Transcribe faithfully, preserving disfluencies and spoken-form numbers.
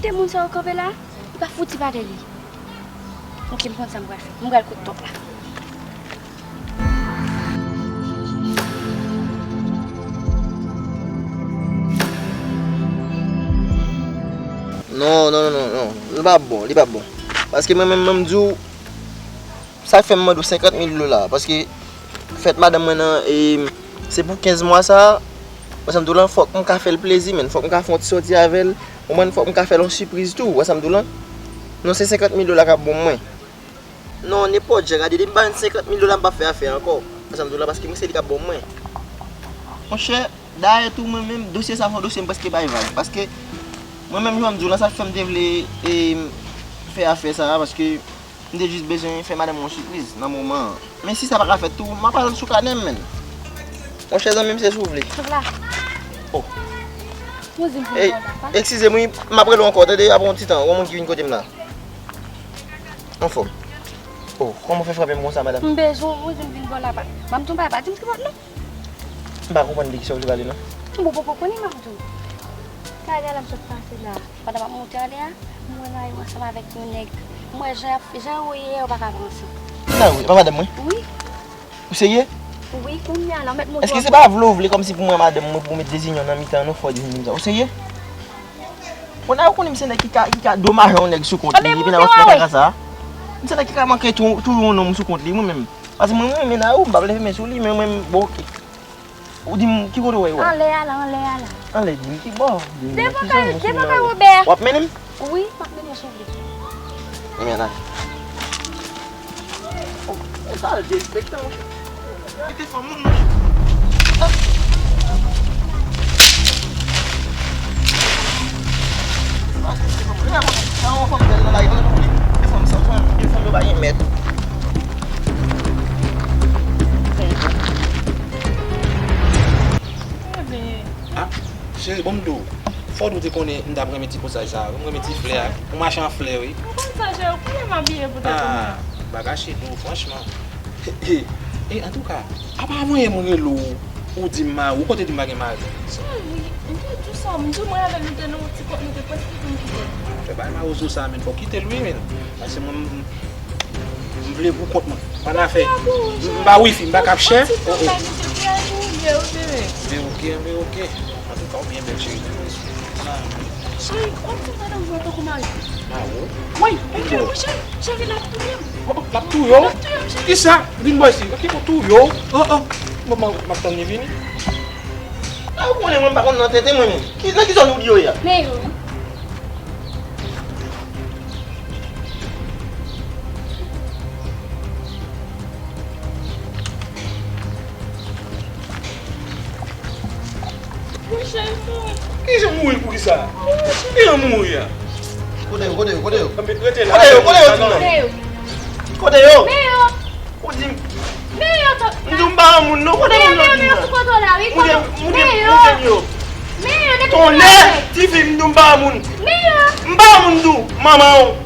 Kote moun sa yo kanpe la, li pa fouti pale li. Ok, m konn sa m pral fè. M pral kout tòp la. Non, non, non, non, non. Li p ap bon, li p ap bon. Paske mwen menm, mwen m di w, sa k fè m mande w senkant mil dola, paske fèt madanm mwen nan, e, se pou kenz mwa sa a, wè sa m di w lan, fòk m ka fè l plezi, menn, fòk m ka fè yon ti sòti avè l, ou konprann, fòk m ka fè l yon sipriz tou, wè sa m di w lan. Non, se senkant mil dola k ap bon mwen. Non, nenpòt jan, gade, depi m pa jwenn senkant mil dola, m p ap fè afè ankò, wè sa m di w lan, paske mwen se li k ap bon mwen. Monchè, dayè tou, mwen menm, dosye sa a se yon dosye m prèske bay vag, paske mwen menm, jan m di w lan, sa k fè m te vle, e, fè afè sa a, paske m te jis bezwen fè madanm mwen yon sipriz nan moman an. Men si sa pa ka fèt tou, m ap al sou kanè m, menn. Monchè, zanmi m, se si w vle. Sou la. Oh. Ou di m pou Ey, m pa la, pa? Eskize m, wi, m ap rele w ankò, tande, apre yon ti tan, yon moun ki vin kote m la. Anfòm. Oh, kòman w fè frape m konsa, madanm? M bezwen w, ou di m vin bò la, pa. M ap di w bagay, pa di m ki bò, non. M pa konprann de kisa w vle pale, non. Bon, poko konnen, m ap di w. Talè a la m sot pase la. Pandan m ap monte anlè a, m wè Mayo ansanm avèk yon nèg. M wè jan y ap, jan yo ye a, yo pa ka pran ansanm. Sa wi, e pa madanm mwen? Wi. Ou serye? Wi, kounye a la, w mèt monte. Èske se pa vle w vle kòmsi pou mwen madanm mwen, pou w met dezinyon nan mitan nou, fò w di m sa? Ou serye? Bon, a yo konnen m se nèg ki ka, ki ka domaje yon nèg sou kont li, epi nan fè kaka sa. M se nèg ki ka manke tou, touye yon nonm sou kont li, mwen menm. Paske mwen, mwen renmen Nayou, m pa vle fè men sou li, men mwen, bon, oke. Ou di m ki kote w wè yo a? Anlè a la, anlè a la. Anlè, di m ki bò. Devan kay, devan kay Wobè. W ap mennen m? Wi, m ap mennen w si w vle. Ebyen, ann ale. Oh, e sa al derespektan, monchè. Mete fanm moun, monchè. Sa yon fanm bèl nan lavi, pa gen oubli. E fanm san fanm, e fanm yo pa gen mèt. Ah, cheri, bon, m di w, fò w te konnen m t ap renmen ti kosay sa a, m renmen ti flè a. Ou mache an flè, wi. Ou konn sa, cheri, kounye a m abiye poutèt ou menm. Ah, bagay cheri, franchman. E, antouka, apa avan yè mwen rele w, ou di m mari, ou konn te di m pa gen mari. Cheri, m te di w sa, m di w mwen avè l nou te nan yon ti kont, nou te prèske fin kite. Fè bay mawozo sa, menn, fò w kite l, wi, menn. Paske mwen, m, m vle pou kont mwen. Pa n afè. M pa wifi, m pa kap chè. Oh, oh. Anben, oke, anben, oke. Antouka, ou byen bèl, cheri. Cheri, ou ap di madanm ou tankou mari. Mawo? Wi, ou byen, monchè. Cheri, l ap touye m. Oh, oh, l ap touye w? L ap touye m, cheri. Kisa? Vin bò isi. Ki pou touye w? Oh, oh. Bon, m, m ap tann li vini. Ah, ou konnen mwen m pa konn nan tenten mwen menm. Ki, nan ki zòn ou di yo ye a? Men yo, wi. Monchè, l mouri. Kijan mouri poukisa? Kijan mouri a? Kote yo, kote yo, kote yo? Rete la. Kote yo, kote yo, di m non? Men yo. Kote yo? Men yo. Ou di m. Men yo, to-, m di w m pa yon moun non, kote moun yo di m nan? Men yo, men yo sou kote w la, wi, kote w, men yo. Men yo, depi tonnè, tifi, m di w m pa yon moun. Men yo. M pa yon moun tou, manman w.